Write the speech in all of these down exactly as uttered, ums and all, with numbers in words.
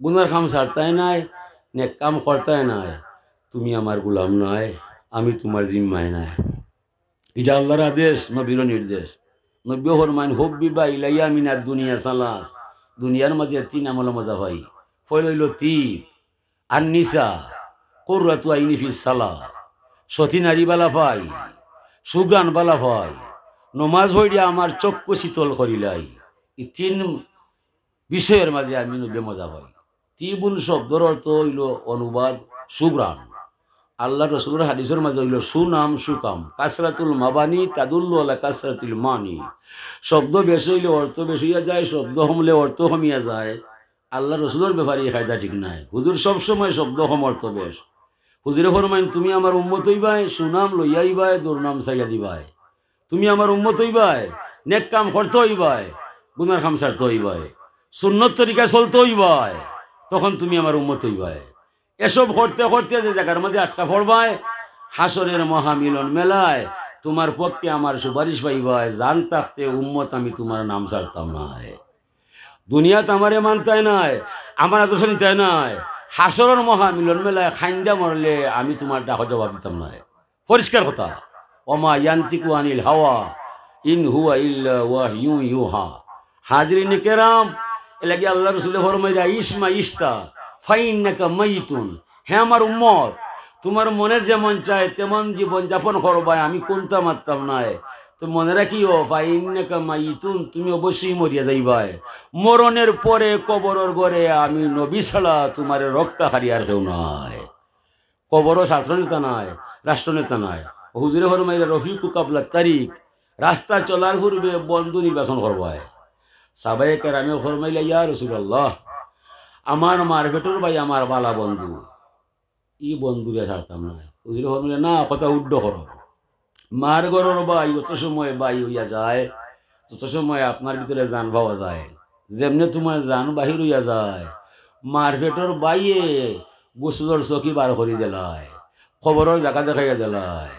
গুনার কাম ছাড়তায় নায়, নেক কাম করতায় নায়। তুমি আমার গোলাম নায়, আমি তুমার জিম্মায় নায়। ইটা আল্লার আদেশ, নবীরও নির্দেশ। নবীয়ে ফরমাইন, "হুব্বিবা ইলাইয়া মিনাদ দুনিয়া সালাস।" দুনিয়ার মাঝে তিন আমলো মজা পাই। পয়লা অইলো তিব, আন নিসা, কুররাতু আইনি ফিস সালাহ, সতী নারী বালা পাই, সুঘ্রাণ বালা পাই, নমাজ পড়িয়া আমার চক্ষু শীতল করিলাই। ই তিন বিষয়র মাঝে আমি নবীয়ে মজা পাই। তিবুন শব্দর অর্থ অইলো অনুবাদ সুঘ্রাণ। আল্লার রসুলর হাদিসর মাঝে অইলো সুনাম সুকাম, কাসরাতুল মাবানি তাদুল্লু আলা কাসরাতিল মানি। শব্দ বেশ অইলে অর্থ বেশ অইয়া যায়, শব্দ কমলে অর্থ কমিয়া যায়। আল্লার রসুলর ব্যাপারে ই কায়দা ঠিক নায়। হুজুর সবসময় শব্দ কম অর্থ বেশ। হুজুরে ফরমাইন, "তুমি আমার উম্মত অইবায়, সুনাম লইয়া আইবায়, দুর্নাম ছাড়িয়া দিবায়।" তুমি আমার উম্মত অইবায়, নেক কাম করতে অইবায়, গুনার কাম ছাড়তে অইবায়, সুন্নত তরিকা চলতে অইবায়, তখন তুমি আমার উম্মত অইবায়। এসব করতে করতে যে জাগার মাঝে আটকা পড়বায়, হাশরের মহামিলন মেলায় তুমার পক্ষে আমার সুপারিশ পাইবায়, জান থাকতে উম্মত আমি তুমার নাম ছাড়তাম নায়। দুনিয়াত আমারে মানতায় নায়, আমার আদর্শ নিতায় নায়, হাশরর মহামিলন মেলায় খাইন্দা মরলে আমি তুমার ডাকো জবাব দিতাম নায়। পরিষ্কার কথা। ওমা ইয়ান্তিকু আনিল হাওয়া, ইন হুয়া ইল্লা ওয়াহয়ু ইউহা। হাজিরিনে কেরাম, এর লাগি আল্লার রসুলে ফরমাইরা, "ইশমা ইশতা, ফাইন্নাকা মাইতুন।" হে আমার উম্মত, তুমার মনে যেমন চায় তেমন জীবন যাপন করবায়, আমি কুন্তা মাততাম নায়। তো মনে রাখিও, "ফাইন্নাকা মাইতুন", তুমি অবশ্যই মরিয়া যাইবায়। মরণের পরে কবরর ঘরে আমি নবী ছাড়া তুমারে রক্ষাকারী আর কেউ নাই। কবরও ছাত্র নেতা নাই, রাষ্ট্রনেতা নাই। হুজুরে ফরমাইলা, "রফিকু কাবলা তারিক", রাস্তা চলার পূর্বে বন্ধু নির্বাচন করবায়। সাহাবায়ে কেরামে ফরমাইলা, "ইয়া রাসূলুল্লাহ, আমার মার পেটর ভাই আমার বালা বন্ধু, ই বন্ধুরে ছাড়তাম নায়।" হুজুরে ফরমাইলা, "না, কথা উড্ড করো।" মার ঘরর ভাই অত সময় ভাই অইয়া যায়, যত সময় আপনার ভিতরে জান পাওয়া যায়। যেমনে তুমার জান বাহির অইয়া যায়, মার পেটর ভাইয়ে গোসলর চকি বার করি দিলায়, কবরর জাগা দেখাইয়া দিলায়,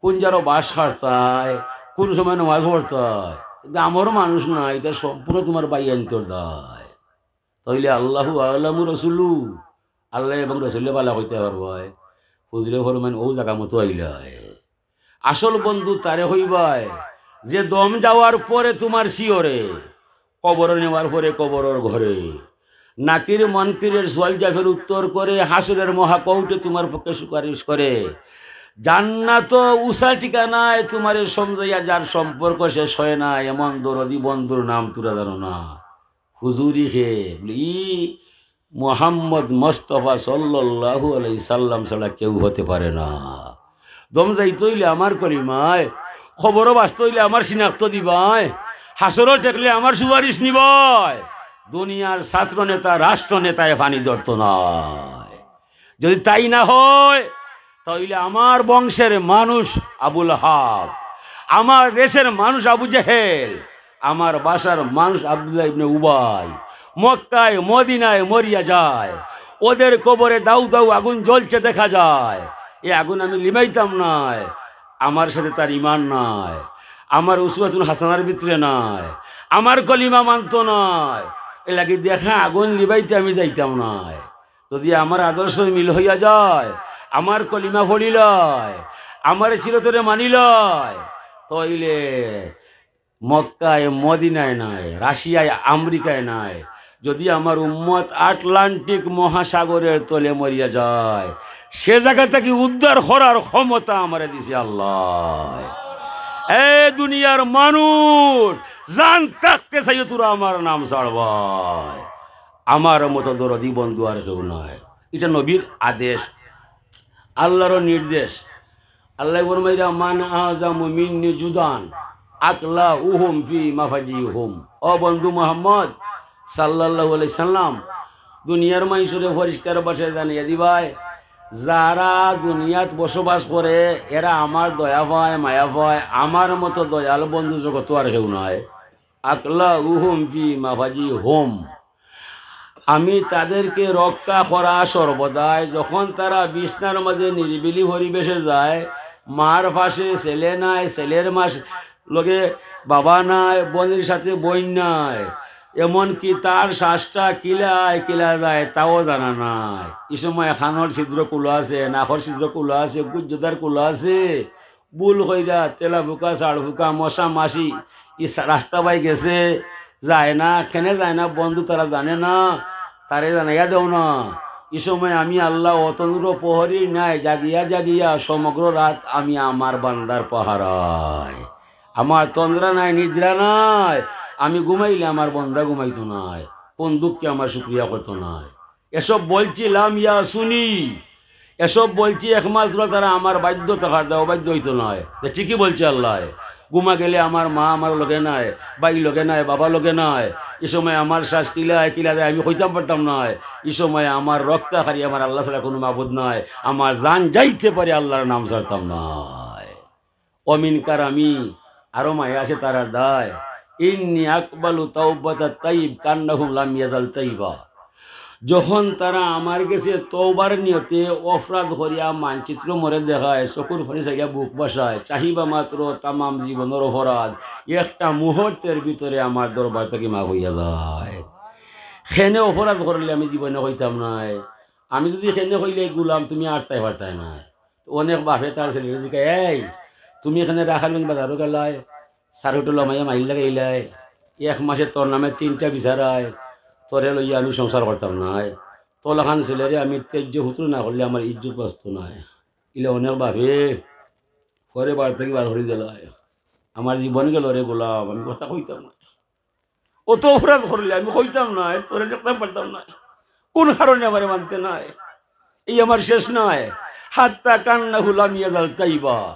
কুন জারো বাঁশ কাটতায়, কুন সময় নমাজ পড়তায়, গ্রামর মানুষ নায়, ইতা সম্পূর্ণ তুমার ভাইয়াইন্তর দায়। তাইলে আল্লাহু আ'লামু রাসূলু, আল্লাহ এবং রসুলে বালা কইতা পারবায়। হুজুরে ফরমাইন, অউ জাগা মতো আইলায়। আসল বন্ধু তারে কইবায়, যে দম যাওয়ার পরে তুমার শিয়রে, কবর নেওয়ার পরে কবরর ঘরে, নাকির মুনকিরের সওয়াল জওয়াবের উত্তর করে, হাশরের মহাকোর্টে তুমার পক্ষে সুপারিশ করে, জান্নাতো উষা ঠিকানায় তুমারে সমঝাইয়া যার সম্পর্ক শেষ হয় না, এমন দরদি বন্ধুর নাম তুরা জানো না। হুজুরি কে বলে, ই মোহাম্মদ মোস্তফা সাল্লাল্লাহু আলাইহি সাল্লাম ছাড়া কেউ হতে পারে না। দম যাইতে অইলে আমার কলিমায়, কবরো বাঁচতে অইলে আমার শিনাক্ত দিবায়, হাশরো ঠেকলে আমার সুপারিশ নিবায়। দুনিয়ার ছাত্র নেতা, রাষ্ট্র নেতায় পানি ধরতো নায়। যদি তাই না হয়, তাইলে আমার বংশের মানুষ আবু লাহাব, আমার দেশের মানুষ আবু জেহেল, আমার ভাষার মানুষ আব্দুল্লাহ ইবনে উবাই মক্কায় মদিনায় মরিয়া যায়, ওদের কবরে দাউ দাউ আগুন জ্বলছে দেখা যায়। এই আগুন আমি লিমাইতাম নায়, আমার সাথে তার ইমান নাই, আমার উসওয়াতুন হাসানার ভিতরে নাই, আমার কলিমা মানতো নায়, এর লাগি দেখা আগুন লিবাইতে আমি যাইতাম নায়। যদি আমার আদর্শ মিল হইয়া যায়, আমার কলিমা পড়িলায়, আমার সিরতরে মানিলায়, তাইলে মক্কায় মদিনায় নায়, রাশিয়ায় আমেরিকায় নায়, যদি আমার উম্মত আটলান্টিক মহাসাগরের তলে মরিয়া যায়, সে জাগা থাকি উদ্ধার করার ক্ষমতা আমারে দিছে আল্লায়। এ দুনিয়ার মানুষ, জান থাকতে চাইও তোরা আমার নাম ছাড়বায়। আমার মতো দরদি বন্ধু আর কেউ নাই। ইটা নবীর আদেশ, আল্লারও নির্দেশ। আল্লায় ফরমাইরা, "মান আ'যামু মিন্নি জুদান আকলাউহুম ফি মাফাজিহুম।" ও বন্ধু মুহাম্মদ সাল্লাল্লাহু আলাইহি সাল্লাম, দুনিয়ার মানষরে পরিষ্কার ভাষায় জানাইয়া দিবায়, যারা দুনিয়াত বসবাস করে, এরা আমার দয়া পায়, মায়া পায়, আমার মতো দয়াল বন্ধু জগতো আর কেউ নাই। আকলাউহুম ফি মাফাজিহুম। আমি তাদেরকে রক্ষা করা সর্বদাই, যখন তারা বিছনার মাঝে নিরিবিলি পরিবেশে যায়, মার পাশে ছেলে নাই, ছেলের মাস-, লগে বাবা নাই, বোনের সাথে বোন নাই, এমনকি তার শ্বাসটা কিলায় কিলা যায় তাও জানা নাই। ই সময় কানর ছিদ্র খুলা আছে, নাকর ছিদ্র খুলা আছে, গুজ্জদার খুলা আছে, ভুল কইরা তেলা ফুকা, ছাড় ফুকা, মশা মাছি ই সা-, রাস্তা বায় গেছে, যায় না, কেনে যায় না, বন্ধু তারা জানে না, তারে জানাইয়া দেও না। ই সময় আমি আল্লাহ অতন্দ্র প্রহরীর ন্যায় জাগিয়া জাগিয়া সমগ্র রাত আমি আমার বান্দার পাহারায়। আমার তন্দ্রা নাই, নিদ্রা নাই, আমি ঘুমাইলে আমার বন্দা ঘুমাইতো নায়, কোন দুঃখে আমার শুকরিয়া করতো নায়। এসব বলছি লাম ইয়াসুনি, এসব বলছি একমাত্র তারা আমার বাধ্য থাকার দ্বারা, অবাধ্য হইতো নায়। যে ঠিকই বলছে আল্লাহ, ঘুমা গেলে আমার মা আমার লগে নাই, ভাই লগে নাই, বাবা লগে নাই। ই সময় আমার শ্বাস কিলায় কিলা যায় আমি কইতাম পারতাম নায়। ই সময় আমার রক্ষাকারী আমার আল্লাহ ছাড়া কোনো মাবুদ নাই। আমার জান যাইতে পারে, আল্লাহর নাম ছাড়তাম নায়। অমিন কারামি, আরো মায়া আছে তারার দায়। ইন্নি আকবালু তাওবাতাত তাইব কান্নাহুম লাম ইয়াজাল তাইবা। যখন তারা আমার গেছে তওবার নিয়তে অপরাধ করিয়া মানচিত্র মরে দেখায়, চকুর পানি ছাড়িয়া বুক ভাসায়, চাহিবা মাত্র তামাম জীবনর অপরাধ একটা মুহূর্তের ভিতরে আমার দরবার থাকি মাফ হইয়া যায়। কেনে অপরাধ করলে আমি জীবনে কইতাম নায়। আমি যদি কেনে কইলে, "গুলাম, তুমি আটতায় পারতায় নায়।" তো অনেক বাপে তার ছেলেরে জিগায়, "এই, তুমি এখানে রাখালগঞ্জ বাজারো গেলায়, সার হোটেল মাইয়া মাইল লাগাইলায়, এক মাসে তোর নামে তিনটা বিচারায়, তোরে লইয়া আমি সংসার করতাম নায়। তোর লাখান ছেলেরে আমি তেজ্য পুত্র না করলে আমার ইজ্জত বাঁচতো নায়।" ইলা অনেক বাপে পরে বাড়ি থাকি বার করি দিলায়। আমার জীবন গেল রে গোলাম, আমি কথা কইতাম নায়। অত অপরাধ করলে আমি কইতাম নায়, তোরে দেখতাম পারতাম নায়। কোন কারণে আমারে মানতে নায়? এই আমার শেষ নায়। হাত্তা কান্নাহু লাম ইয়াজাল তাইবা।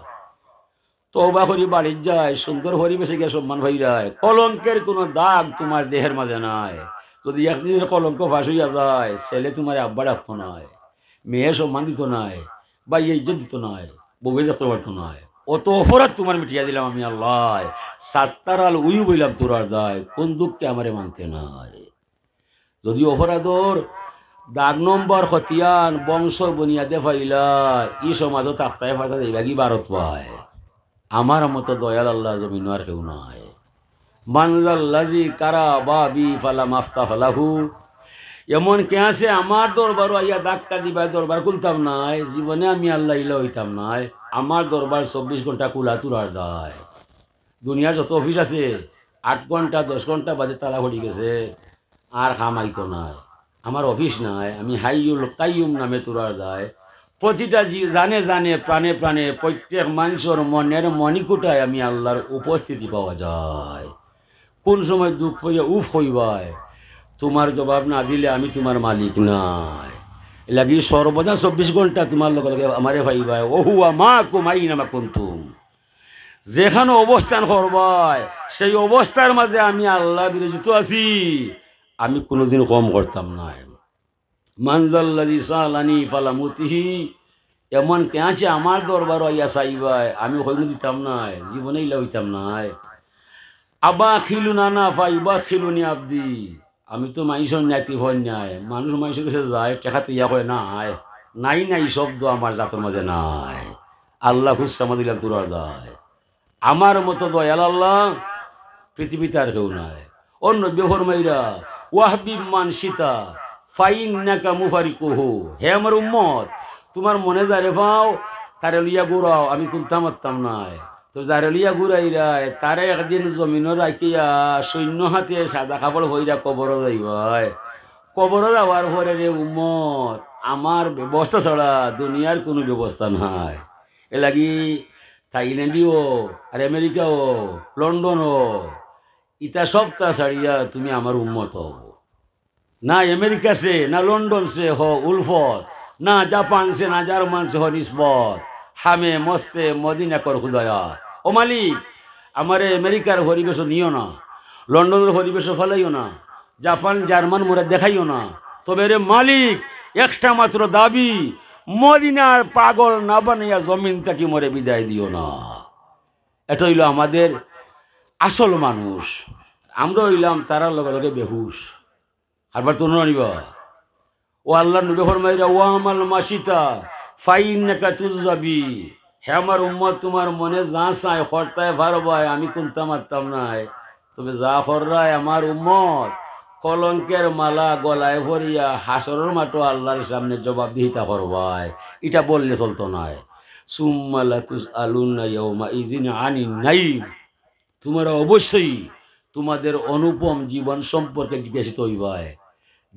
তওবা করি বাড়িত যায়, সুন্দর পরিবেশে গিয়া সম্মান পাইরায়। কলঙ্কের কোনো দাগ তোমার দেহের মাঝে নাই। যদি একদিনের কলঙ্ক ফাঁস হইয়া যায়, ছেলে তোমারে আব্বা ডাকতো নায়, মেয়ে সম্মান দিত নায়, ভাইয়ে ইজ্জত দিত নায়, বউয়ে দেখতে পারতো নায়। অত অপরাধ তোমার মিটিয়া দিলাম আমি আল্লাহ। সাত্তার আল উয়ুব হইলাম তোরার দায়, কোন দুঃখে আমারে মানতে নায়? যদি অপরাধর দাগ নম্বর খতিয়ান বংশ বুনিয়াদে পাইলা, ই সমাজও থাকতায় পারতা যাইবা কি ভারত পায়। আমার মতো দয়াল আল্লাহ জমিন আর কেউ নাই। মানজাল্লাজি কারা বাবি ফালা মাফতাহ লাহু। এমন কে আছে আমার দরবারও আইয়া ধাক্কা দিবা, দরবার খুলতাম নায়, জীবনে আমি আল্লাহ ইলা হইতাম নায়। আমার দরবার চব্বিশ ঘন্টা খোলা তুরার দায়। দুনিয়ার যত অফিস আছে, আট ঘন্টা, দশ ঘন্টা বাদে তালা পড়ি গেছে, আর কাম আইতো নায়। আমার অফিস নায়, আমি হাইয়ুল কাইয়ুম নামে তুরার দায়। প্রতিটা জি-, জানে জানে, প্রাণে প্রাণে, প্রত্যেক মানুষের মনের মণিকুটায় আমি আল্লাহর উপস্থিতি পাওয়া যায়। কোন সময় দুঃখ হইয়া উফ হইবায়, তোমার জবাব না দিলে আমি তোমার মালিক নায়। এর লাগি সর্বদা চব্বিশ ঘন্টা তোমার লগে লগে আমারে পাইবায়। ওহুয়া মাকুম আইনামা কুনতুম। যেখানো অবস্থান করবায়, সেই অবস্থার মাঝে আমি আল্লাহ বিরাজিত আছি, আমি কোনোদিন কম করতাম নায়। মানজাল্লাজি সালানি ফালাম উতিহি, এমন কে আছে আমার দরবারও আইয়া চাইবায়, আমি কইমু দিতাম নায়, জীবনে ইলা হইতাম নায়। আবা খিলুন আনা ফাইবা খিলুনি আব্দি, আমি তো মানুষের ন্যায় কৃপণ নাই, মানুষ মানুষের কাছে যায়, টেকা তো ইয়া কয় না আয়, নাই নাই শব্দ আমার জাতর মাঝে নাই। আল্লাহ খুশ সামাদিলাম তোরার দায়। আমার মতো দয়াল আল্লাহ পৃথিবীতে আর কেউ নাই। অন্য বেহর মাইরা, ওয়াহবিব মান শিতা, ফাইন্নাকা মুফারিকুহু। হে আমার উম্মত, তোমার মনে যারে পাও, তারে লইয়া ঘুরাও, আমি কুন্তা মারতাম নায়। তো যারে লইয়া ঘুরাইরায়, তারে একদিন জমিনো রাখিয়া সৈন্য হাতে সাদা কাপড় পইরা কবরো যাইবায়। কবরো যাওয়ার পরে রে উম্মত, আমার ব্যবস্থা ছাড়া দুনিয়ার কোনো ব্যবস্থা নাই। এর লাগি থাইল্যান্ডি হো, আর আমেরিকা হো, লন্ডন হো, ইতা সবতা ছাড়িয়া তুমি আমার উম্মত হও। না আমেরিকা সে, না লন্ডন সে হো উলফত, না জাপান সে, না জার্মান সে হো নিসবত। হামে মস্তে মদিনা কর খুদায়া। ও মালিক, আমারে আমেরিকার পরিবেশও নিও না, লন্ডনের পরিবেশও ফালাইও না, জাপান জার্মান মোরে দেখাইও না। তবে রে মালিক, একটা মাত্র দাবি, মদিনার পাগল না বানাইয়া জমিন থাকি মোরে বিদায় দিও না। এটা হইল আমাদের আসল মানুষ। আমরা হইলাম তারার লগে লগে বেহুশ। আরবার তো নিবা। ও আল্লাহর নবী ফরমাইরা, "ওয়া আমাল মাশিতা ফাইন্নাকা তুজাবি।" হে আমার উম্মত, তোমার মনে যা চায় করতায় পারবায়, আমি কুন্তা মারতাম নায়। তবে যা কররায় আমার উম্মত, কলঙ্কের মালা গলায় পরিয়া হাশরর মাঠো আল্লাহর সামনে জবাবদিহিতা করবায়, ইটা বললে চলতো নায়। সুম্মা লাতুসআলুন্না ইয়াউমাইযিন আনিন নাঈম। তোমরা অবশ্যই তোমাদের অনুপম জীবন সম্পর্কে জিজ্ঞাসিত হইবায়।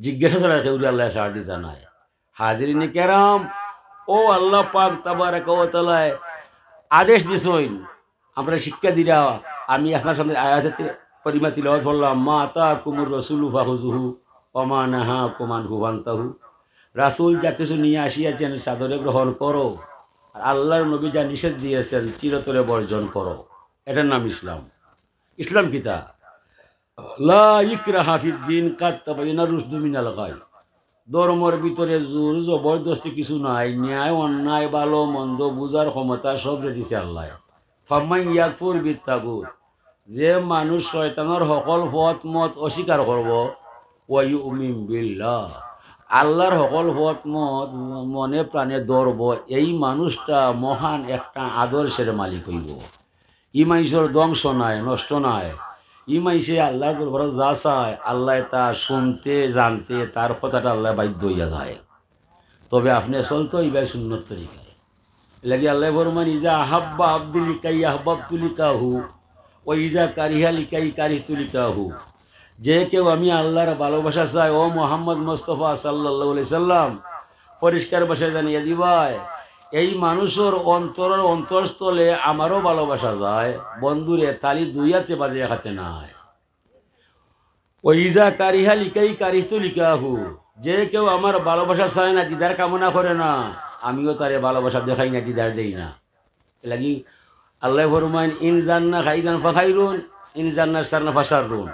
জিজ্ঞাসা ছাড়া কেউরে আল্লাহ ছাড় দিতা নায়। হাজিরিনে কেরাম, ও আল্লাহ পাক তাবারাকা ওয়া তাআলায় আদেশ দিছইন, আমরা শিক্ষা দিরা। আমি আপনার সামনে আয়াতে করিমা তিলাওয়াত করলাম, "মা আতাকুমুর রাসূলু ফাখুযুহু ওয়া মা নাহাকুম আনহু ফান্তাহু।" রাসূল যা কিছু নিয়ে আসিয়াছেন, সাদরে গ্রহণ করো, আর আল্লাহর নবী যা নিষেধ দিয়েছেন, চিরতরে বর্জন করো। এটার নাম ইসলাম। ইসলাম কিতা? লা ইকরাহা ফিদ্দিন, কাদ তাবায়্যানার রুশদু মিনাল গাই। ধর্মর ভিতরে জোর জবরদস্তি কিছু নাই, ন্যায় অন্যায়, ভালো মন্দ বুঝার ক্ষমতা সবরে দিছে আল্লাহ। ফামান ইয়াকফুর বিত্তাগুত, যে মানুষ শয়তানর হকল পথ মত অস্বীকার করব, ওয়া ইউমিন বিল্লাহ, আল্লাহর হকল পথ মত মনে প্রাণে ধরব, এই মানুষটা মহান একটা আদর্শের মালিক হইব। ই মাইনষর ধ্বংস নাই, নষ্ট নাই। ই মাইনষে আল্লাহর দরবারো যা চায়, আল্লাহ তা শুনতে, জানতে, তার কথাটা আল্লাহ বাধ্য হইয়া যায়। তবে আপনি চলতে হইবে সুন্নত তরিকায়। এর লাগি আল্লাহ ফরমান, "ইজা আহাব্বা আব্দি লিকাই আহবাবতু লিকাহু, ওয়া ইজা কারিহা লিকাই কারিহতু লিকাহু।" যে কেউ আমি আল্লাহর ভালোবাসা চায়, ও মোহাম্মদ মোস্তফা সাল্লাল্লাহু আলাইহি সাল্লাম, পরিষ্কার ভাষায় জানিয়ে দিবায়, এই মানুষর অন্তরর অন্তঃস্থলে আমারও ভালোবাসা যায়। বন্ধুরে, তালি দুই হাতে বাজে, এক হাতে নায়। ওয়া ইজা কারিহা লিকাই কারিহতু লিকাহু, যে কেউ আমার ভালোবাসা চায় না, দিদার কামনা করে না, আমিও তারে ভালোবাসা দেখাই না, দিদার দেই না। এর লাগি আল্লাহ ফরমাইন, "ইন জান্না খাইরান ফাখাইরুন, ইন জান্না শাররান ফাশাররুন।"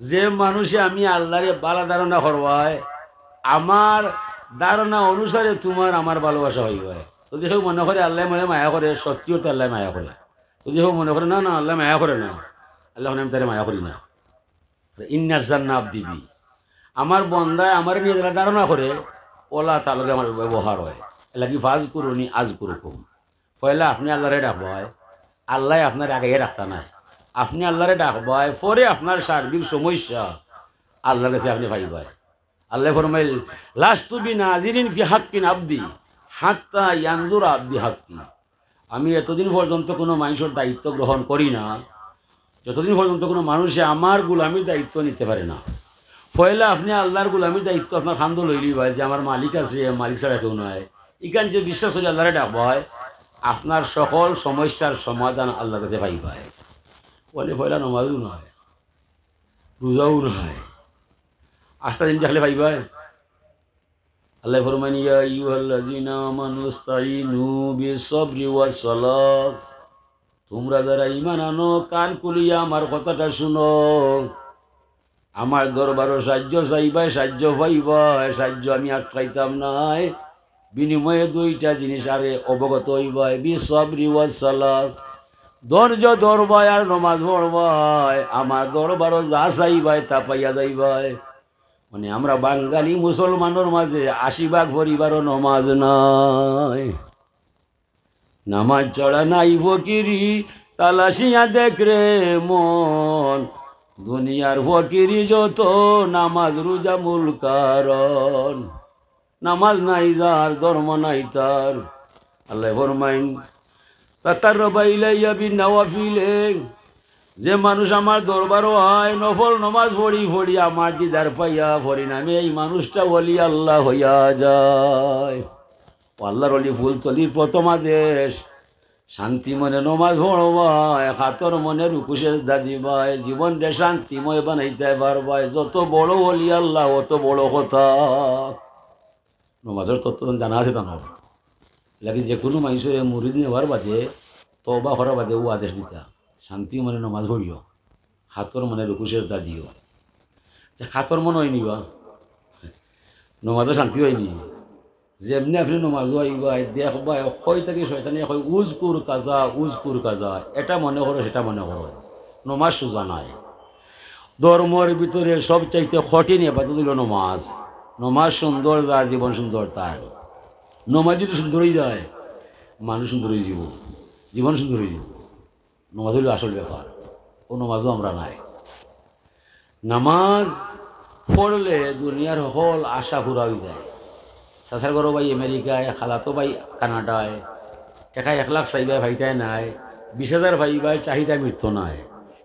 যে মানুষে আমি আল্লাহরে বালা ধারণা করবায়, আমার ধারণা অনুসারে তোমার আমার ভালোবাসা হইবায়। যদি কেউ মনে করে আল্লাহ মনে মায়া করে, সত্যিও তো আল্লাহ মায়া করে। যদি কেউ মনে করে, "না, না, আল্লাহ মায়া করে না", আল্লাহ, "আমি তারে মায়া করি না।" ইন্না জান্না আবদি বি, আমার বন্দায় আমার নিয়ে যারা ধারণা করে, ওলা তার লগে আমার ব্যবহার হয়। এর লাগি ফাজকুরুনি আজকুরুকুম। পয়লা আপনি আল্লাহরে ডাকবায়, আল্লাহ আপনার আগে ডাকতা নাই। আপনি আল্লাহরে ডাকবায়, পরে আপনার সার্বিক সমস্যা আল্লাহর কাছে আপনি পাইবায়। আল্লাহ ফরমাইল, "লাস্তু বি নাজিরিন ফি হাক্কিন আবদি হাত্তা ইয়ানজুরা আবদি হাক্কি।" আমি এতদিন পর্যন্ত কোনো মানুষের দায়িত্ব গ্রহণ করি না, যতদিন পর্যন্ত কোনো মানুষে আমার গোলামির দায়িত্ব নিতে পারে না। পয়লা আপনি আল্লাহর গোলামির দায়িত্ব আপনার খান্দো লইলি ভাই, যে আমার মালিক আছে, মালিক ছাড়া কেউ নাই। ইখান যে বিশ্বাস করি আল্লাহরে ডাকবায়, আপনার সকল সমস্যার সমাধান আল্লাহর কাছে পাইবায়। বলে পয়লা নমাজও নাই, রোজাও নাই, আস্তা দিন থাকলে পাইবায়। আল্লাহ ফরমান, "ইয়া আইয়ুহাল্লাযীনা আমানু ইস্তাঈনু বিস-সাবরি ওয়াস-সালাহ।" তোমরা যারা ঈমান আনো, কান খুলিয়া আমার কথাটা শুনো। আমার দরবারো সাহায্য চাইবায়, সাহায্য পাইবায়, সাহায্য আমি আটকাইতাম নায়। বিনিময়ে দুইটা জিনিস আরে অবগত হইবায়, বিস-সাবরি ওয়াস-সালাহ। ধৈর্য ধরবায় আর নমাজ পড়বায়, আমার দরবারো যা চাইবায় তা পাইয়া যাইবায়। মানে, আমরা বাঙালি মুসলমানর মাঝে আশি ভাগ পরিবারও নমাজ নাই। নামাজ ছাড়া নাই ফকিরি, তালাশিয়া দেখ রে মন। দুনিয়ার ফকিরি যত, নামাজ রোজা মূল কারণ। নামাজ নাই যার, ধর্ম নাই তার। আল্লাহ ফরমাইন, "তাকাররাবা ইলাইয়া বিন নাওয়াফিলে।" যে মানুষ আমার দরবারো আয়, নফল নমাজ পড়ি পড়ি আমার দিদার পাইয়া পরিণামে এই মানুষটা ওলি আল্লাহ হইয়া যায়। ও আল্লাহর ওলি ফুলতলির প্রথম আদেশ, শান্তি মনে নমাজ পড়বায়, কাতর মনে রুকু সেজদা দিবায়, জীবনটা শান্তিময় বানাইতে পারবায়। যত বড় ওলি আল্লাহ, অত বড় কথা। নমাজর তত্ত্ব জানা আছে তা না? লাগে যে কোনো মানুষের মুরিদ নেওয়ার বাদে, তওবা করার বাদে ও আদেশ দিতা, "শান্তি মনে নমাজ পড়িও, কাতর মনে রুকু সেজদা দিও।" তে কাতর মনে হয়নি বা? নমাজও শান্তি হয়নি। যেমনি আপনি নমাজও আইবায়, দেখবায়, কই থাকি শয়তানে কয়, "উজকুর কাজা, উজকুর কাজা, এটা মনে করো, সেটা মনে করো।" নমাজ সুজা নাই। ধর্মর ভিতরে সবচাইতে কঠিন ইবাদত হইল নমাজ। নমাজ সুন্দর যার, জীবন সুন্দর তার। নমাজ যদি সুন্দর হয়ে যায়, মানুষ সুন্দর হয়ে যাব, জীবন সুন্দর হয়ে যাব। নমাজ হইল আসল ব্যাপার। ও নমাজও আমরা নাই। নামাজ পড়লে দুনিয়ার হকল আশা পুরা অইযায়। চাচার ঘরো ভাই আমেরিকায়, খালাতো ভাই কানাডায়, টেকা এক লাখ চাইবায় পাইতায় নায়, বিশ হাজার পাইবায় চাহিদা মিটতো নায়।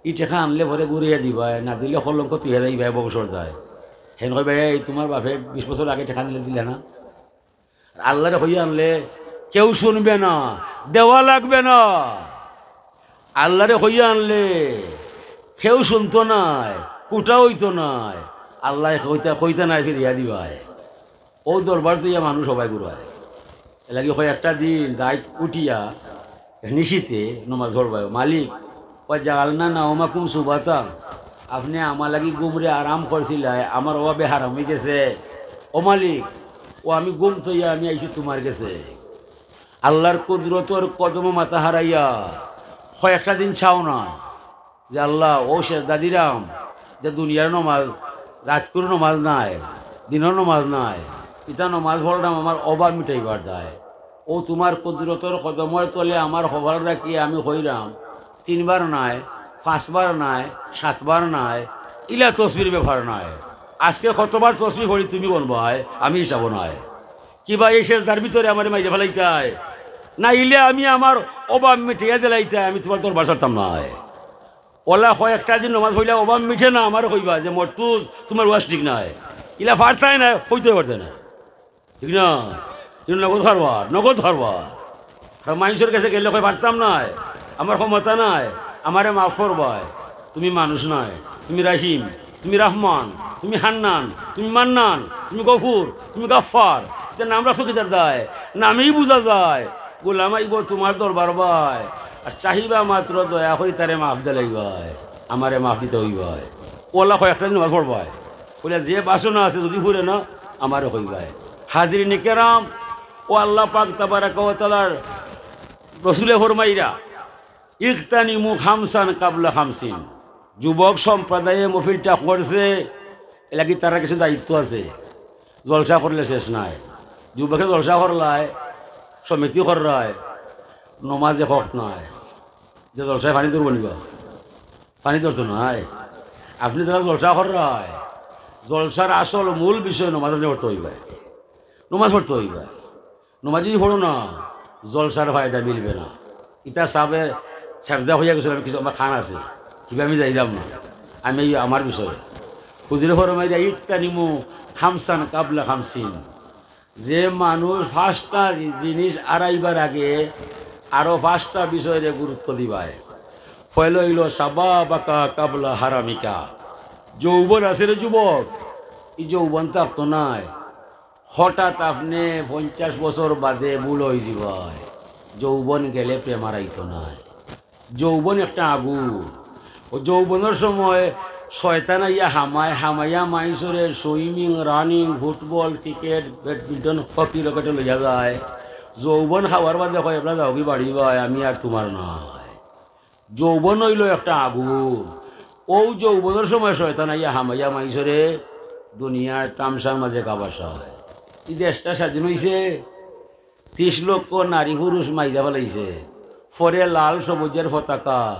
ই টেকা আনলে পরে ঘুরাইয়া দিবায়, না দিলে কলঙ্ক তুইয়া যাইবায় বংশর দায়। হেন কইবায়, "এই তুমার বাপে বিশ বছর আগে টেকা দিলে দিলা না?" আর আল্লারে কইয়া আনলে কেউ শুনবে না, দেওয়া লাগবে না। আল্লারে কইয়া আনলে কেউ শুনতো নায়, কুটা অইতো নায়। আল্লায় কইতা, কইতা নায় ফিরিয়া দিবায়। অউ দরবার থইয়া মানুষ সবাই ঘুরায়। এরলাগি কয় একটা দিন রাইত উঠিয়া নিশিতে নমাজ পড়বায়, "মালিক, ওয়া জাআলনা নাওমাকুম সুবাতা, আপনে আমার লাগি ঘুমরে আরাম করছিলায়, আমার অভাবে হারাম অইগেছে। ও মালিক, ও আমি ঘুম থইয়া আমি আইছি তুমার গেছে।" আল্লার কুদরতর কদমো মাথা হারাইয়া কয় একটা দিন চাও না যে, "আল্লা, অউ সেজদা দিরাম যে দুনিয়ার নমাজ, রাইতকুর নমাজ নায়, দিনর নমাজ নায়, ইতা নমাজ পড়রাম আমার অভাব মিটাইবার দায়। অউ তুমার কুদরতর কদমর তলে আমার কপাল রাখিয়া আমি কইরাম, তিনবার নায়, পাঁচবার নায়, সাতবার নায়, ইলা তসবির ব্যাপার নায়। আজকে কতবার তসবি পড়ি তুমি গনবায়, আমি হিসাবো নায়। কিবা এই সেজদার ভিতরে আমারে মাইরা ফালাইতায়, না ইলে আমি আমার অভাব মিটাইয়া দিলাইতায়, আমি তুমার দরবার ছাড়তাম নায়।" অলা কয় একটা দিন নমাজ পড়িলে অভাব মিটে না, আমারে কইবা যে, "মর্তুজ, তুমার ওয়াজ ঠিক নায়।" ইলা পারতায় নায়, কইতে পারতায় নায়। ঠিক না? কিন্তু নগদ কারবার, নগদ কারবার। আর মাইনষর গেছে গেলে কয়, "পারতাম নায়, আমার ক্ষমতা নায়, আমারে মাফ করবায়। তুমি মানুষ নায়, তুমি রাহিম, তুমি রহমান, তুমি হান্নান, তুমি মান্নান, তুমি গফুর, তুমি গাফফার। ইতা নাম রাখছো কিতার দায়? নামেই বুঝা যায়। গোলাম আইবো তুমার দরবার বায়, আর চাহিবা মাত্র দয়া করি তারে মাফ দিলাইবায়, আমারে মাফ দিতা অইবায়।" অলা কয় একটা দিন নমাজ পড়বায়, কইলা, "যে বাসনা আছে যদি ফুরে না, আমারে কইবায়।" হাজিরিনে কেরাম, অউ আল্লা পাক তাবারাকা ওয়া তাআলার রসুলে ফরমাইরা, "ইগতানিমু খামসান কাবলা খামসিন।" যুবক সম্প্রদায়ে মহফিলটা করছে, এরলাগি তারার কিছু দায়িত্ব আছে। জলসা করলে শেষ নায়। যুবকে জলসা কররায়, সমিতি কররায়, নমাজে হক নায়। যে জলসায় পানি ধরবো নিবা, পানি ধরতো নায়। আপনে যারা জলসা কররায়, জলসার আসল মূল বিষয় নমাজ আপনে পড়তো অইবায়, নমাজ পড়তো অইবায়। নমাজ যদি পড়ো না, জলসার ফায়দা মিলবে না। ইতা সাবে সারদা হইয়া গেছিল, আমি কিছু আমার খান আছে, কিবা আমি যাইলাম না, আমি এই আমার বিষয়ে। হুজুরে ফরমাইরা, "ইগতানিমু খামসান কাবলা খামসিন।" যে মানুষ পাঁচটা জিনিস আরাইবার আগে আরো পাঁচটা বিষয়রে গুরুত্ব দিবায়। পয়লা অইলো শাবাবাকা কাবলা হারামিকা। যৌবন আছে রে যুবক, ই যৌবন থাকতো নায়। হঠাৎ আপনে পঞ্চাশ বছর বাদে বুড়া অইযিবায়, যৌবন গেলে প্রেম আর আইতো নায়। যৌবন একটা আগুন। অউ যৌবনর সময় শয়তান আইয়া হামায়, হামাইয়া মাইনষরে swimming, running, football, cricket, badminton, hockey, রকেটে লইয়া যায়। যৌবন খাওয়ার বাদে কয়, "এবলা যাওগি বাড়ি বায়, আমি আর তুমার নায়।" যৌবন অইলো একটা আগুন। অউ যৌবনর সময় শয়তান আইয়া হামাইয়া মাইনষরে দুনিয়ার তামশার মাঝে কাবাসায়। ই দেশটা স্বাধীন অইছে, ত্রিশ লক্ষ নারী পুরুষ মাইরা ফালাইছে। পরে লাল সবুজের পতাকা,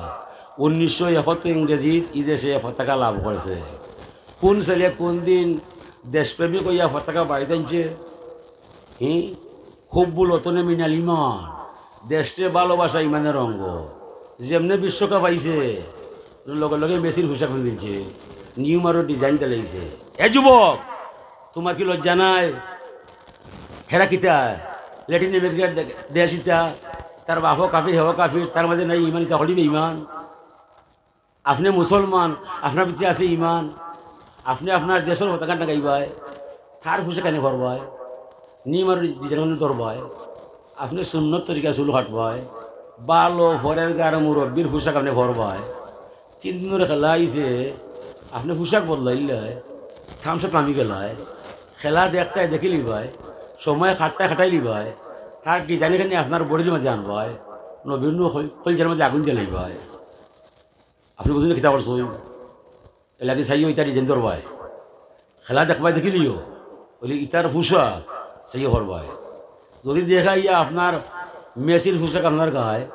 উনিশশো একাত্তর ইংরেজিত ই দেশে পতাকা লাভ করছে। কোন ছেলে কোন দিন দেশপ্রেমিক অইয়া পতাকা বাড়িত আনছে? হি, হুব্বুল ওয়াতানি মিনাল ঈমান, দেশরে ভালোবাসা ইমানের অঙ্গ। যেমনে বিশ্বকাপ আইছে, লগে লগে মেসির পোশাক পিন্দিলছে, নিউমারর ডিজাইন দিলাইছে। এ যুবক, তুমার কি লজ্জা নাই? হেরা কিতা? ল্যাটিন আমেরিকার দে-, দেশ ইতা, তার বাপও কাফির, হেও কাফির, তার মাঝে নাই ইমান, ইতা হলি বেইমান। আপনে মুসলমান, আপনার ভিতরে আছে ইমান, আপনে আপনার দেশর পতাকা টাঙাইবায়, তার পোশাক কেনে পরবায়, নিয়ম আর বিধান কেনে ধরবায়, আপনে সুন্নত তরিকা চুল কাটবায়, ভালো পরেজগার মুরব্বির পোশাক আপনে পরবায়। তিন দিনর খেলা আইছে, আপনে পোশাক বদলাইলায়, থামসা থামি গেলায়, খেলা দেখতায় দেখিলিবায়, সময় খাটতায় খাটাইলিবায়, তার ডিজাইন খানি আপনার বডির মাঝে আনবায়, নবীর নু কই-, কইলজার মাঝে আগুন জ্বালাইবায়। আপনে বুঝইন কিতা করছইন? এরলাগি চাইও ইতা ডিজাইন ধরবায়। খেলা দেখবায় দেখিলিও, অইলে ইতার পোশাক চাইও পরবায়। যদি দেখা ইয়া আপনার মেসির পোশাক আপনার গায়,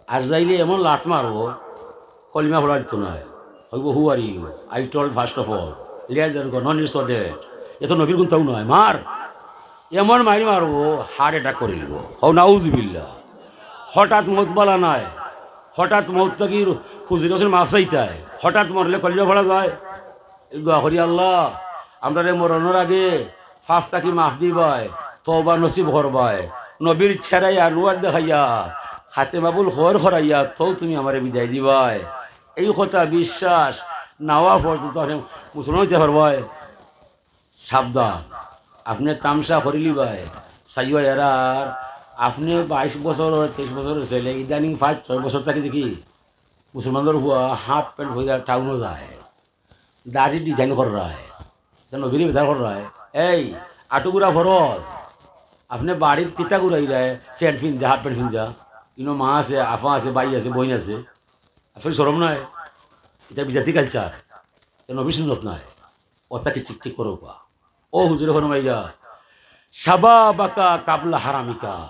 আর যাইলে এমন লাত মারবো, কলিমা পড়া দিতো নায়। কইবো, "Who are you? I told first of all।" লেজ ধরবো, ননির সদে। এ তো নবীর গুণতাও নয়, মার। এমন মারি মারবো, হার্ট অ্যাটাক করি লিবো। হও নাউজুবিল্লাহ। হঠাৎ মউত বালা নায়। হঠাৎ মউত থাকি হুজুর হোসেন মাফ চাইতায়। হঠাৎ মরলে কলিজা ফাড়া যায়। এই দোয়া করি, আল্লাহ, আমরারে মরণর আগে পাপ থাকি মাফ দিবায়, তওবা নসিব করবায়, নবীর চেহারায় আনোয়ার দেখাইয়া, খাতেমা বুল খয়র করাইয়া, তউ তুমি আমারে বিদায় দিবায়। এই কথা বিশ্বাস না অওয়া পর্যন্ত আপনে মুসলমান অইতা পারবায়? সাবধান, আপনে তামশা করিলিবায়। চাইও এরার, আপনে বাইশ বছর, তেইশ বছরর ছেলে, ইদানিং পাঁচ ছয় বছর থাকি দেখি মুসলমানর পুয়া হাফ প্যান্ট পরিয়া টাউনো যায়, দাড়ি ডিজাইন কররায়, তা নবীরে বেজার কররায়। এই, আটুগুড়া ফরজ, আপনে বাড়িত কিতা গুড়াইরায়? প্যান্ট পিন্দা, হাফ প্যান্ট পিন্দা। ইনো মা আছে, আফা আছে, ভাই আছে, বইন আছে, আপনে শরম নায়? ইটা বিজাতি কালচার, ইটা নবীর সুন্নত নায়। অতা কি ঠিক ঠিক করো বা? ও হুজুরে ফরমাইরা, "শাবাবাকা কাবলা হারামিকা।"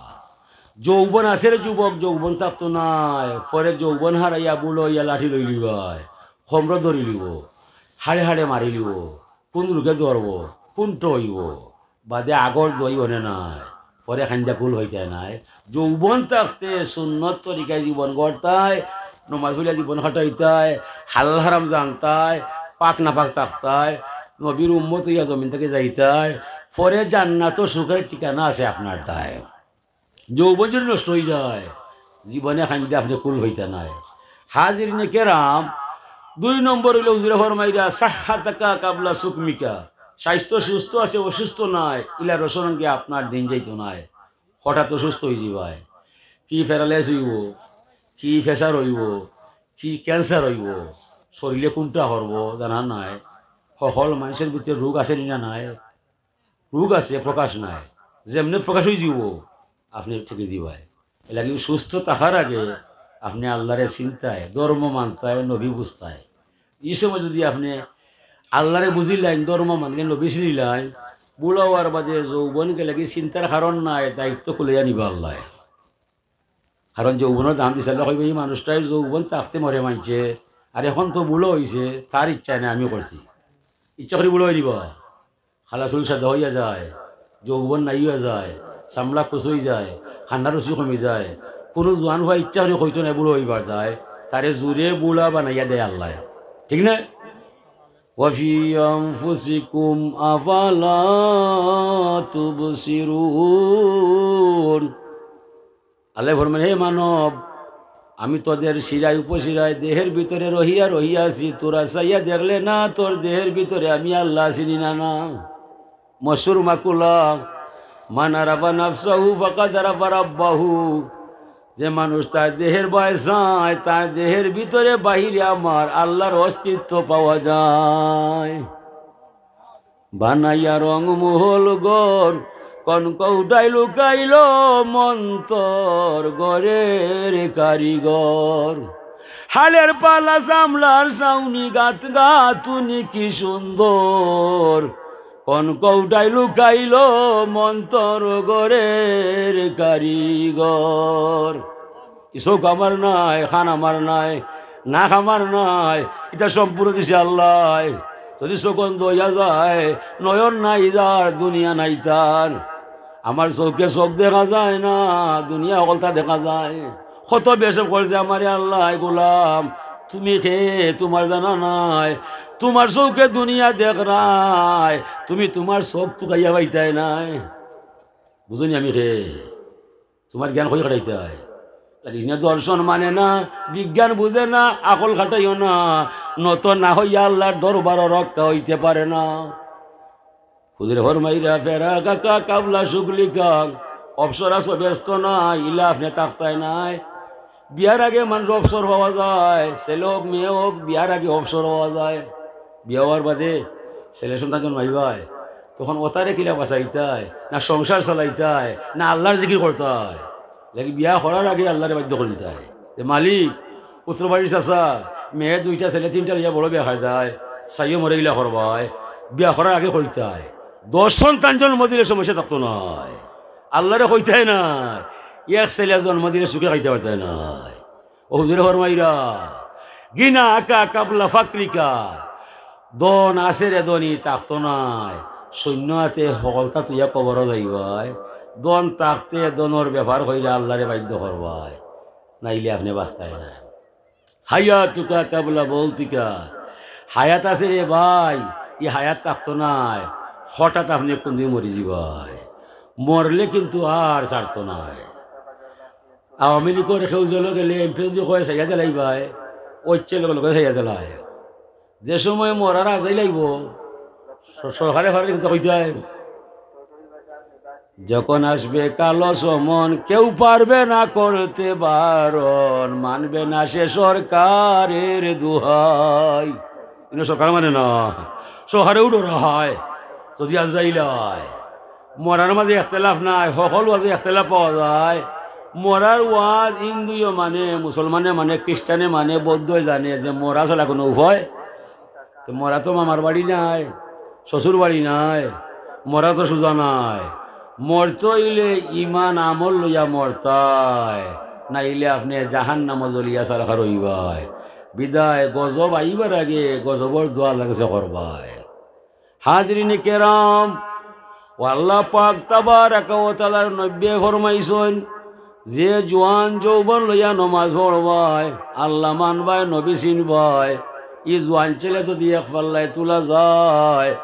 যৌবন আছে রে যুবক, যৌবন থাকতো নায়, পরে যৌবন হারাইয়া বুড়া অইয়া লাঠি লইলিবায়, খমর ধরিলিবো, হাড়ে হাড়ে মারিলিবো, কুন রোগে ধরবো, কুনটা অইবো, বাদে আগর দই অনে নায়, পরে খাইন্দা কুল অইতায় নায়। যৌবন থাকতে সুন্নত তরিকায় জীবন গড়তায়, নমাজ পড়িয়া জীবন কাটাইতায়, হালাল হারাম জানতায়, পাক নাপাক থাকতায়, নবীর উম্মত অইয়া জমিন থাকি যাইতায়, পরে জান্নাতো সুখের ঠিকানা আছে আপনার দায়। যৌবন যদি নষ্ট অইযায়, জীবনে খাইন্দা আপনে কুল অইতা নায়। হাজিরিনে কেরাম, দুই নম্বর অইলো হুজুরে ফরমাইরা, "সাহহাতাকা কাবলা সুকমিকা।" স্বাস্থ্য সুস্থ আছে, অসুস্থ নায়, ইলা রসরঙ্গে আপনার দিন যাইতো নায়। হঠাৎ অসুস্থ অইযিবায়, কি প্যারালাইজ অইবো, কি প্রেশার অইবো, কি ক্যান্সার অইবো, শরীরে কুনটা করবো জানা নাই। হকল মানষর ভিতরে রোগ আছে নি না নাই? রোগ আছে, প্রকাশ নাই। যেমনে প্রকাশ অইযিবো, আপনে ঠেকি দিবায়। এরলাগি সুস্থ থাকার আগে আপনে আল্লারে চিনতায়, ধর্ম মানতায়, নবী বুঝতায়। ই সময় যদি আপনে আল্লারে বুঝিলাইন, ধর্ম মানলে নবী চিনিলাইন, বুড়া অওয়ার বাদে যৌবন গেলেগি চিন্তার কারণ নাই, দায়িত্ব কুলাইয়া নিবা আল্লায়। কারণ যৌবনর দাম দিছে আল্লায়, কইবা, "ই মানুষটায় যৌবন থাকতে মরে মানষে, আর এখন তো বুড়া অইছে, তার ইচ্ছা নাই আমি করছি।" ইচ্ছা করি বুড়া অইযিবা। কালা চুল সাদা অইয়া যায়, যৌবন নাই অইয়া যায়, চামড়া কুচি যায়, কান্না রুচি কমি যায়। কুনু জোয়ান পুয়ায় ইচ্ছা করি কইতো নায় বুড়া অইবার দায়, তারে জুরে বুড়া বানাইয়া দেয় আল্লায়। ঠিক না? "ওয়াফি আনফুসিকুম আফালা তুবসিরুন।" আল্লায় ফরমাইন, "হে মানব, আমি তোদের শিরায় উপশিরায় দেহের ভিতরে রহিয়া রহিয়া আছি, তোরা চাইয়া দেখলে না, তোর দেহের ভিতরে আমি আল্লাহ আছি নি না না।" মশহুর মাকুলা, "মান আরাফা নাফসাহু ফাকাদ আরাফা রাব্বাহু।" যে মানুষ তার দেহের বায় চায়, তার দেহের ভিতরে বাহিরে আমার আল্লাহর অস্তিত্ব পাওয়া যায়। বানাইয়া রং মহল ঘর, কোন কৌটায় লুকাইল মন্তর ঘরের কারিগর। হালের পালা চামড়ার ছাউনি গাত গাতুনি কি সুন্দর, কোন কৌটায় লুকাইল মন্তর ঘরের কারিগর। ই চউখ আমার নায়, কান আমার নায়, নাক আমার নায়, ইতা সম্পূর্ণ দিছে আল্লায়। যদি চউখ অন্ধ অইয়া যায়, নয়ন নাই যার, দুনিয়া নাই তার। আমার চউখে চউখ দেখা যায় না, দুনিয়া হকলতা দেখা যায়। কত বেহেশত করছে আমারে আল্লায়, "গোলাম, তুমি কে? তুমার জানা নাই। তুমার চউখে দুনিয়া দেখরায়, তুমি তুমার চউখ তুকাইয়া পাইতায় নায়।" বুঝো নি আমি কে? তুমার জ্ঞান কই খাটাইতায়? তাইলে ইনে দর্শন মানে না, বিজ্ঞান বুঝে না, আকল খাটাইও না, নত না অইয়া আল্লার দরবারো রক্ষা অইতে পারে না। হুজুরে ফরমাইরা, "ফেরাকাকা কাবলা শুগলিকা", অবসর আছো, ব্যস্ত না, ইলা আপনে থাকতায় নায়। বিয়ার আগে মানুষ অবসর পাওয়া যায়, ছেলে অউক, মেয়ে অউক, বিয়ার আগে অবসর পাওয়া যায়। বিয়া অওয়ার বাদে ছেলে সন্তান জন্মাইবায়, তখন অতারে কিলা বাঁচাইতায়, না সংসার চালাইতায়, না আল্লার জিকির করতায়। লাগি বিয়া করার আগে আল্লারে বাধ্য করি দিতায় যে, "মালিক, উত্তর বাড়ির চাচা, মেয়ে দুইটা ছেলে তিনটা লইয়া বড় বেকায়দায়, চাইও মরে ইলা করবায়, বিয়া করার আগে কইতায়।" দশ সন্তান জন্ম দিলে সমস্যা থাকতো নায়, আল্লারে কইতায় নায়, এক ছেলে জন্ম দিলে সুখে খাইতে পারতায় নায়। ও হুজুরে ফরমাইরা, "গিনাকা কাবলা ফাকরিকা", ধন আছে রে ধনী, থাকতো নায়। শূন্য আতে হকলতা থইয়া কবরো যাইবায়। ধন থাকতে ধনর ব্যাপার কইরা আল্লারে বাধ্য করবায়, নাইলে আপনে বাঁচতায় নায়। হায়াতুকা কাবলা মৌতিকা। হায়াত আছে রে ভাই, ই হায়াত থাকতো নায়। হঠাৎ আপনে কুনদিন মরি যিবায়। মরলে কিন্তু আর ছাড়তো নায়। আওয়ামী লীগর কেউ জেলো গেলে এমপি যদি কয় ছাড়িয়া দিলাইবায়, অইচ্ছে লগে লগে ছাড়িয়া দিলায়। যে সময় মরার আজাইল আইবো, স-, সরকারে পারে কিন্তু কইতায়, যখন আসবে কালো সমন, কেউ পারবে না করতে বারণ, মানবে না সে সরকারের দোহাই। ইনো সরকার মানে না, সরকারেও ডরায়। যদি আজাইল আয়, মরার মাঝে ইখতিলাফ নাই, হকল ওয়াজে ইখতিলাফ পাওয়া যায়। মরার ওয়াজ হিন্দুয়ে মানে, মুসলমানে মানে, খ্রিস্টানে মানে, বৌদ্ধয় জানে যে মরা ছাড়া কুনু উপায়, তে মরা তো মামার বাড়ি নায়, শ্বশুর বাড়ি নায়, মরা তো সুজা নায়। মরতে অইলে ইমান আমল লইয়া মরতায়, নাইলে আপনে জাহান্নামো জ্বলিয়া ছারখার অইবায়। বিদায় গজব আইবার আগে গজবর দোয়া আল্লার গেছে করবায়। হাজিরিনে কেরাম, ও আল্লাহ পাক তাবারাকা ওয়া তাআলার নবীয়ে ফরমাইছইন, যে জোয়ান যৌবন লইয়া নমাজ পড়বায়, আল্লাহ মানবায়, নবী চিনবায়, ই জোয়ান ছেলে যদি এক পাল্লায় তুলা যায়,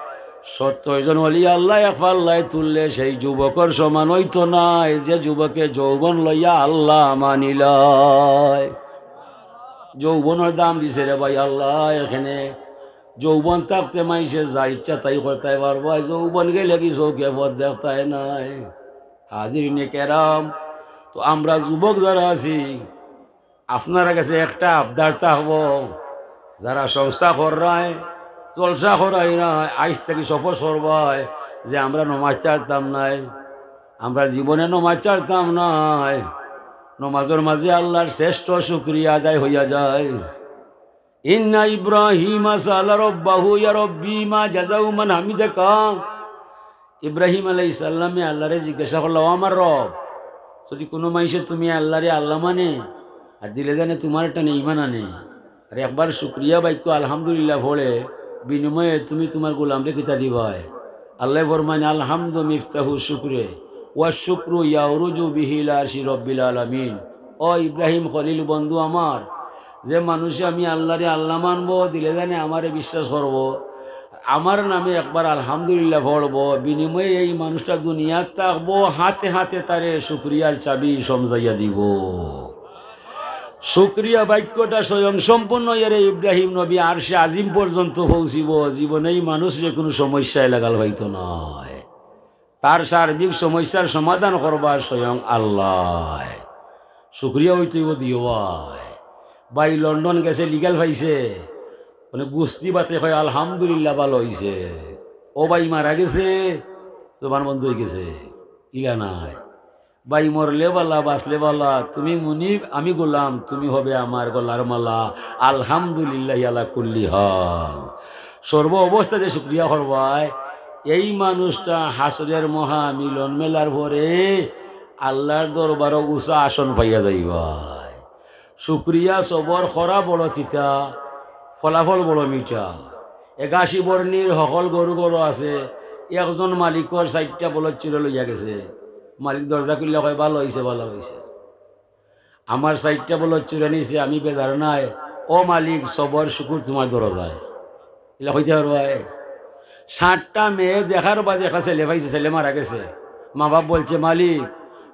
সত্তইর জন ওলি আল্লায় এক পাল্লায় তুললে সেই যুবকর সমান অইতো নায়, যে যুবকে যৌবন লইয়া আল্লাহ মানিলায়। যৌবনর দাম দিছে রে ভাই আল্লায়। এখানে যৌবন থাকতে মাইনষে যা ইচ্ছা তাই করতায় পারবায়, যৌবন গেলে কি চউখে পথ দেখতায় নায়। হাজিরিনে কেরাম, তো আমরা যুবক যারা আছি, আপনারার গেছে একটা আবদার থাকবো, যারা সংস্থা কররায়, জলসা করাইরায়, আইজ থাকি শপথ করবায় যে আমরা নমাজ ছাড়তাম নায়, আমরা জীবনে নমাজ ছাড়তাম নায়। নমাজর মাঝে আল্লার শ্রেষ্ঠ শুকরিয়া আদায় অইয়া যায়। ইন্না ইব্রাহিমা সাআলা রাব্বাহু ইয়া রাব্বি মা জাযাউ মান হামিদাকা। ইব্রাহিম আলাইহিস সালামে আল্লারে জিজ্ঞাসা করলা, "ও আমার রব, যদি কুনু মাইনষে তুমি আল্লারে আল্লা মানে, আর দিলে জানে তুমার টানে ইমান আনে, আর একবার শুকরিয়া বাক্য আলহামদুলিল্লাহ পড়ে, বিনিময়ে তুমি তুমার গোলামরে কিতা দিবায়?" আল্লায় ফরমাইন, "আলহামদু মিফতাহু শুকরে, ওয়া শুকরু ইয়াউরুজু বিহি ইলা আরশি রব্বিল আলামিন।" ও ইব্রাহিম খলিল বন্ধু আমার, যে মানষে আমি আল্লারে আল্লা মানবো, দিলে জানে আমারে বিশ্বাস করবো, আমার নামে একবার আলহামদুলিল্লাহ পড়বো, বিনিময়ে এই মানুষটা দুনিয়াত থাকবো, হাতে হাতে তারে শুকরিয়ার চাবি সমজাইয়া দিবো। শুকরিয়া বাক্যটা স্বয়ং সম্পূর্ণ অইয়া রে ইব্রাহিম নবী আরশে আজিম পর্যন্ত পৌঁছিবো, জীবনে ই মানুষরে কুনু সমস্যায় লাগাল পাইতো নায়। তার সার্বিক সমস্যার সমাধান করবা স্বয়ং আল্লায়। শুকরিয়া অইতো অইবো দিও ভাই। ভাই লন্ডন গেছে, legal পাইছে, মানে গুস্তি বাতে কয় আলহামদুলিল্লাহ ভালা অইছে। ও ভাই মারা গেছে, জবান বন্ধ অইগেছে, ইলা নায়। ভাই মরলে ভালা, বাঁচলে ভালা, তুমি মুনিব, আমি গোলাম, তুমি হবে আমার গলার মালা। আলহামদুলিল্লাহি আলা কুল্লি হাল। সর্ব অবস্থাতে শুকরিয়া করবায়। এই মানুষটা হাশরের মহা মিলন মেলার পরে আল্লার দরবারো উঁচা আসন পাইয়া যাইবায়। শুকরিয়া সবর করা বড় তিতা, ফলাফল বড় মিঠা। একাশি বর্ণির হকল গরু গরু আছে, একজন মালিকর চাইরটা বলদ চুরে লইয়া গেছে। মালিক দরজা খুলিয়া কয়, "ভালা অইছে, ভালা অইছে। আমার চাইরটা বলদ চুরে নিছে, আমি বেজার নায়। ও মালিক, সবর শুকুর তুমার দরজায়।" ইলা কইতে পারবায়? সাতটা মেয়ে দেখার বাদে একটা ছেলে পাইছে, ছেলে মারা গেছে। মা বাপ বলছে, "মালিক,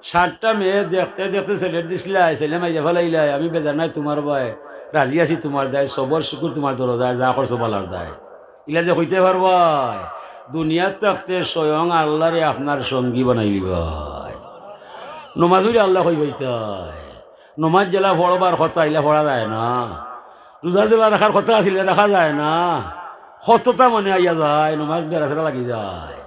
সাতটা মেয়ে দেখতে দেখতে ছেলের দিছলায়, ছেলে মাইরা ফালাইলায়, আমি বেজার নায় তুমার বায়, রাজি আছি তুমার দায়, সবর শুকুর তুমার দরজায়, যা করছো ভালার দায়।" ইলা যে কইতে পারবায়, দুনিয়াত থাকতে স্বয়ং আল্লারে আপনার সঙ্গী বানাইলিবায়। নমাজ অইলে আল্লা কই পাইতায়? নমাজ যেলা পড়বার কথা, ইলা পড়া যায় না। রোজা যেলা রাখার কথা আছিল, রাখা যায় না। কততা মনে আইয়া যায়, নমাজ বেড়াছেড়া লাগি যায়।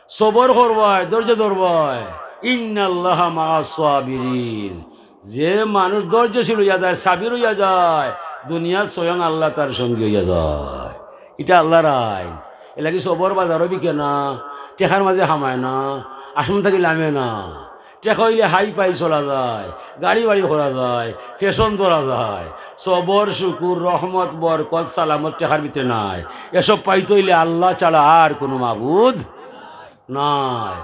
সবর করবায়, ধৈর্য ধরবায়। ইন্নাল্লাহা মাআস সাবিরিন। যে মানুষ ধৈর্যশীল অইয়া যায়, সাবির অইয়া যায়, দুনিয়াত স্বয়ং আল্লা তার সঙ্গী অইয়া যায়। ইটা আল্লার আইন। এরলাগি সবর বাজারো বিকে না, টেকার মাঝে হামায় না, আসমান থাকি লামে না। টেকা অইলে হাই ফাই চলা যায়, গাড়ি বাড়ি করা যায়, ফ্যাশন ধরা যায়। সবর, শুকুর, রহমত, বরকত, সালামত টেকার ভিতরে নাই। এসব পাইতে অইলে আল্লাহ ছাড়া আর কোনো মাবুদ নাই।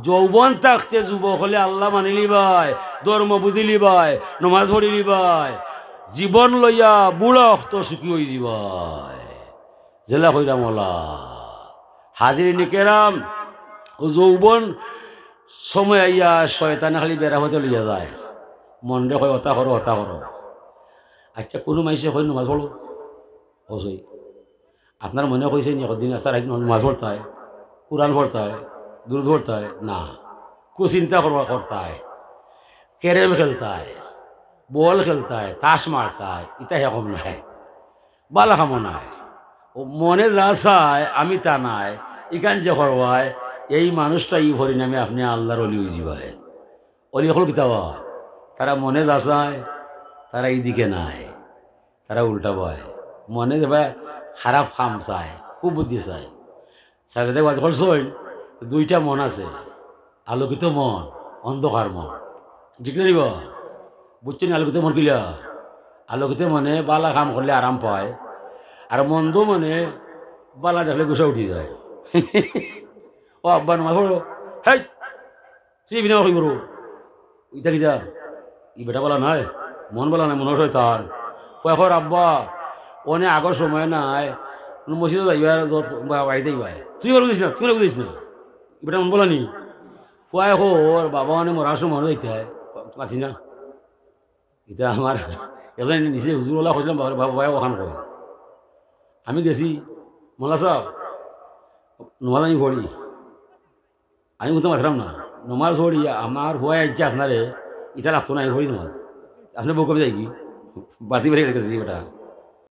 যৌবন থাকতে যুবক অকলে আল্লাহ মানিলিবায়, ধর্ম বুঝিলিবায়, নমাজ পড়িলিবায়, জীবন লইয়া বুড়া অক্ত সুখী অইযিবায়। যেলা কইরাম অলা। হাজিরিনে কেরাম, অউ যৌবন সময় আইয়া শয়তানে খালি বেড়া পথে লইয়া যায়। মনরে কয়, "অতা করো, অতা করো।" আচ্ছা, কুনু মাইনষে কয়, "নমাজ পড়ো।" অবশ্যই। আপনার মনে কইছে নি একদিন আস্তা রাইত নমাজ পড়তায়, কুরআন পড়তায়, দুরুদ পড়তায়? না। কুচিন্তা করবা, করতায়, ক্যারেম খেলতায়, বল খেলতায়, তাস মারতায়, ইতা হে কম নায়। বালা কামো নায়। অউ মনে যা চায়, আমি তা নায়, ইখান যে করবায়, এই মানুষটা ই পরিণামে আপনে আল্লার অলি অইযিবায়। অলি অকল কিতা বা? তারা মনে যা চায়, তারা ইদিকে নায়, তারা উল্টা বায়। মনে যে বায় খারাপ কাম চায়, কুবুদ্ধি চায়। সাহেবে ওয়াজ করছইন, দুইটা মন আছে, আলোকিত মন, অন্ধকার মন। ঠিক না নি বা? বুঝছইন নি আলোকিত মন কিলা? আলোকিত মনে বালা কাম করলে আরাম পায়, আর মন্দ মনে বালা দেখলে গুসা উঠি যায়। "ও আব্বা, নমাজ পড়ো।" "হেই, তুই বিনা কই করো? ইতা কিতা? ই বেটা বালা নায়, মন বালা নায়, মনো অয় শয়তান।" কয়, কয়, "আব্বা, অনে আগর সময় নাই, মসজিদো যাইবা, যত বা-, বাড়িত যাইবা। তুই বালা বুঝিস না, তুই বালা বুঝিস না। ই বেটা মন বালা নি।" কয়, কয়, "ওর বাবা অনে মরার সময় অনে যাইতায়, মাতিস না।" ইতা আমার একজন নিচে হুজুর অলা কইছলাম, বাবা, বাবা, বাবা, অখান কয়। আমি গেছি, "মোল্লা সাব, নমাজ আমি পড়ি।" আমি কুন্তা মাতরাম না। নমাজ পড়ি, আমার পুয়ায় আইছে আপনারে, ইতা লাগতো না, আমি পড়ি নমাজ। আপনে বউক্কা আমি যাইগি। বাড়তি বেড়ে গেছে বেটা।